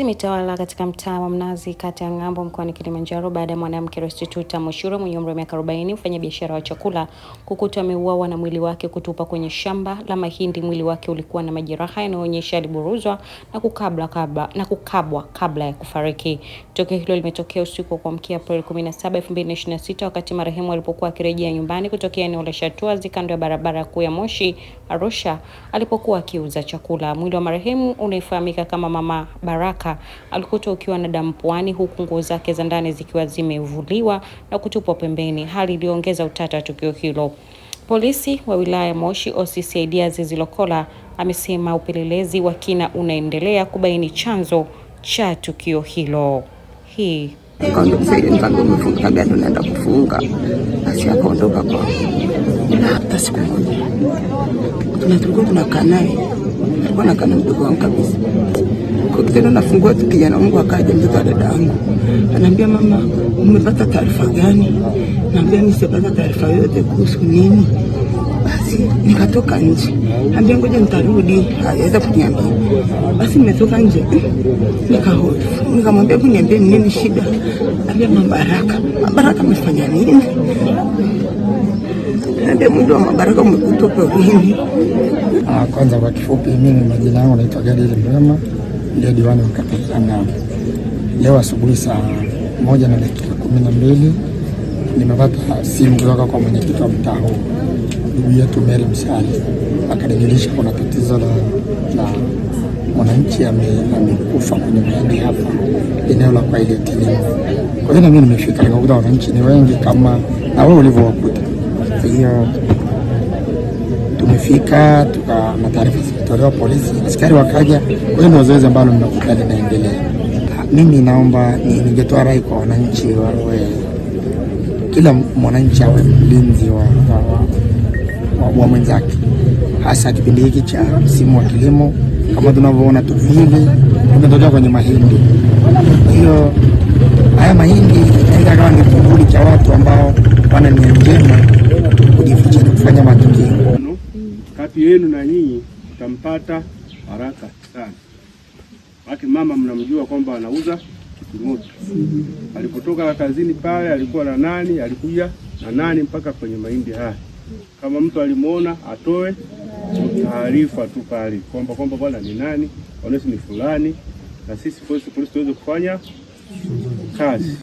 imetawala katika mtaa wa Mnazi, kata ya Ng'ambo, mkoani Kilimanjaro baada ya mwanamke Restituta Moshuro mwenye umri wa miaka 40, mfanyabiashara wa chakula, kukutwa ameuawa na mwili wake kutupa kwenye shamba la mahindi. Mwili wake ulikuwa na majeraha yanayoonyesha aliburuzwa na kukabwa kabla ya kufariki. Tukio hilo limetokea usiku wa kuamkia Aprili 17, 2026 wakati marehemu alipokuwa akirejea nyumbani kutokea eneo la Shatuazi kando ya barabara kuu ya Moshi Arusha alipokuwa akiuza chakula. Mwili wa marehemu unayefahamika kama Mama Baraka alikutwa ukiwa na damu puani, huku nguo zake za ndani zikiwa zimevuliwa na kutupwa pembeni, hali iliyoongeza utata wa tukio hilo. Polisi wa wilaya ya Moshi OCCID Azizi Lokola amesema upelelezi wa kina unaendelea kubaini chanzo cha tukio hilo. Hii Nikaambia umefunga gari, unaenda kufunga. Basi akaondoka kwa hata siku moja. Tulikuwa tunakaa naye, alikuwa nakaa na mdogo wangu kabisa. Kwa kitendo nafungua tu, kijana wangu akaja, mtoto wa dada yangu, anaambia mama, umepata taarifa gani? Naambia mimi sijapata taarifa yoyote kuhusu nini. Basi nikatoka nje, ambia ngoja nitarudi, haweza kuniambia. Basi nimetoka nje nikahofu, nikamwambia hebu niambie nini shida. Ambia Mabaraka, Mabaraka amefanya nini? Ambia mwili wa Mabaraka umekutwa porini. Kwanza kwa kifupi, mimi majina yangu naitwa Gadiel Mrema, ndio diwani wa kata ya Ng'ambo. Leo asubuhi saa 1:12 nimepata simu kutoka kwa mwenyekiti wa mtaa huu ndugu yetu Mary Msali, akanijulisha kuna tatizo la mwananchi amekufa kwenye mahindi hapa eneo la kwa ile Tilimo. Kwa hiyo na mimi nimefika nikakuta wananchi ni wengi kama na wewe ulivyowakuta. Kwa hiyo tumefika tuka na taarifa zikatolewa polisi, askari wakaja. Kwa hiyo ndio zoezi ambalo nimekuta linaendelea. Mimi naomba ningetoa rai kwa wananchi wawe, kila mwananchi awe mlinzi wa mwenzake, hasa kipindi hiki cha msimu wa kilimo. Kama tunavyoona tukio hili limetokea kwenye mahindi, kwa hiyo haya mahindi inaweza kawa ni kivuli cha watu ambao wana nia njema kujificha na kufanya matukio. Kati yenu na nyinyi mtampata haraka sana. Baki mama mnamjua kwamba anauza kitimoto. Alipotoka kazini pale alikuwa na nani, alikuja na nani mpaka kwenye mahindi haya. Kama mtu alimuona atoe taarifa tu pale kwamba bwana ni nani, onesi ni fulani, na sisi polisi tuweze kufanya kazi.